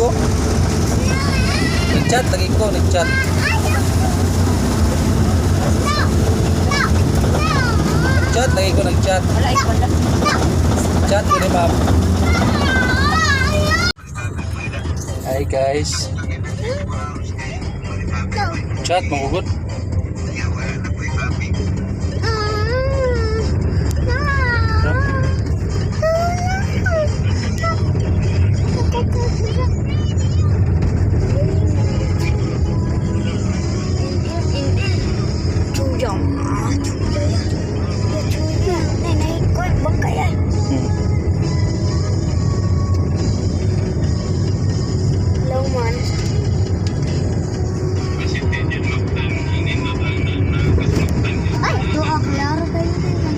Ko. Nag-chat lagi ko, nag-chat. Chat lagi ko, nag-chat. Wala, eh, wala. Chat ko ni ma'am. Hi guys. Chat mangugot. Loman. Ay, doa klaro kayo na.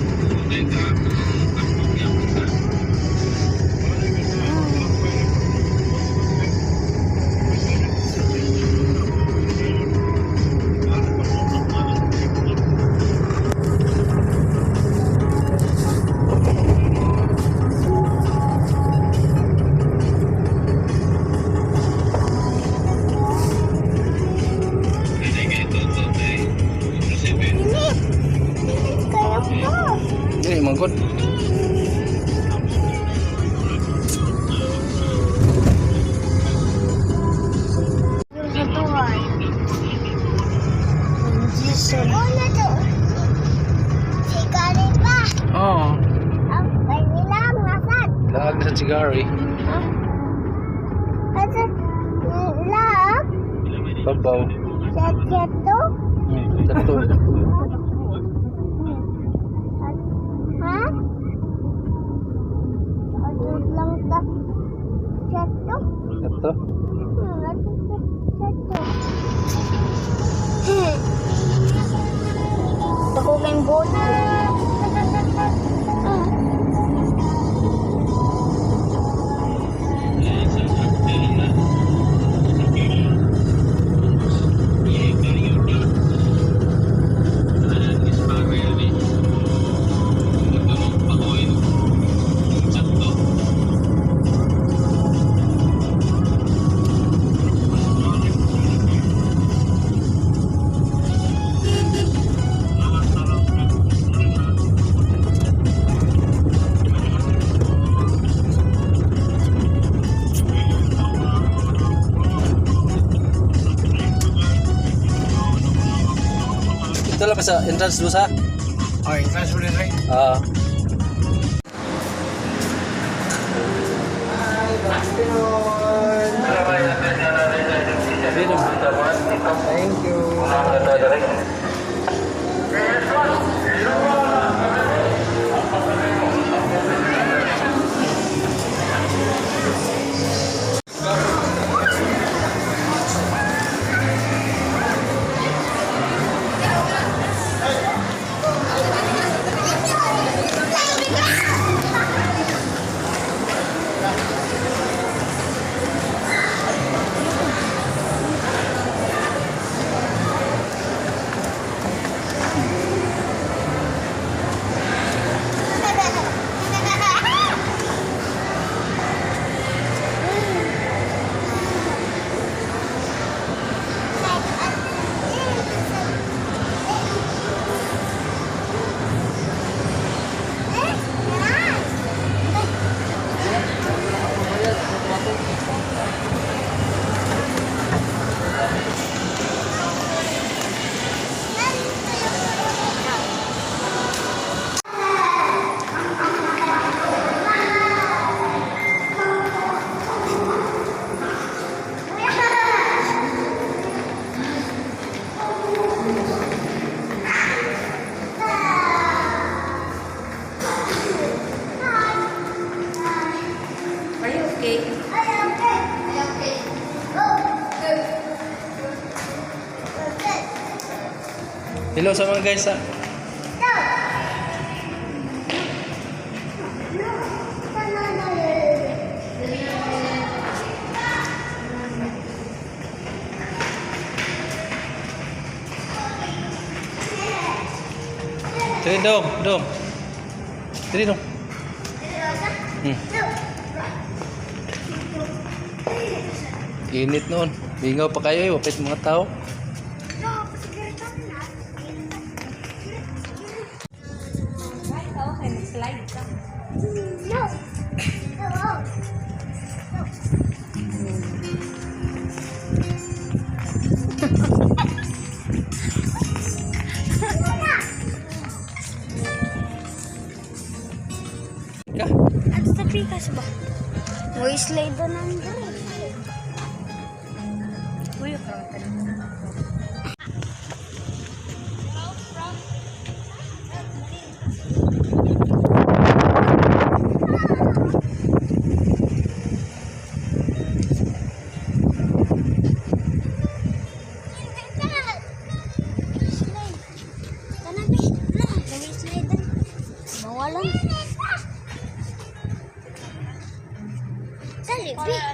Init! Init kayo po! Dili manggod. Yung sa tuwan. Jason. Una to. Si Gary pa. Oo. Ang kanilang nasad. Laag na sa sigari. At lag. Babaw. Sa cheto. Tatlo. Ha? Ano lang ta? Cheto? Tatlo. Ano cheto? Dako kayong bote. Ito lang sa entrance doon sa. Oh, entrance ulit rin. Ah. Thank you. Are you okay? Hello sa mga guys ah. Dili dong, dong. Dili dong. Init noon. Bingaw pa kayo eh. Wapit mga tao. Ay, okay. Mag-slide ka. No. No. Ka? At sa pikas ba? Mo slide na nandun. Uy, karoon ka na. Slide. Tanabi. Slide. Bawalan. Dali, bi.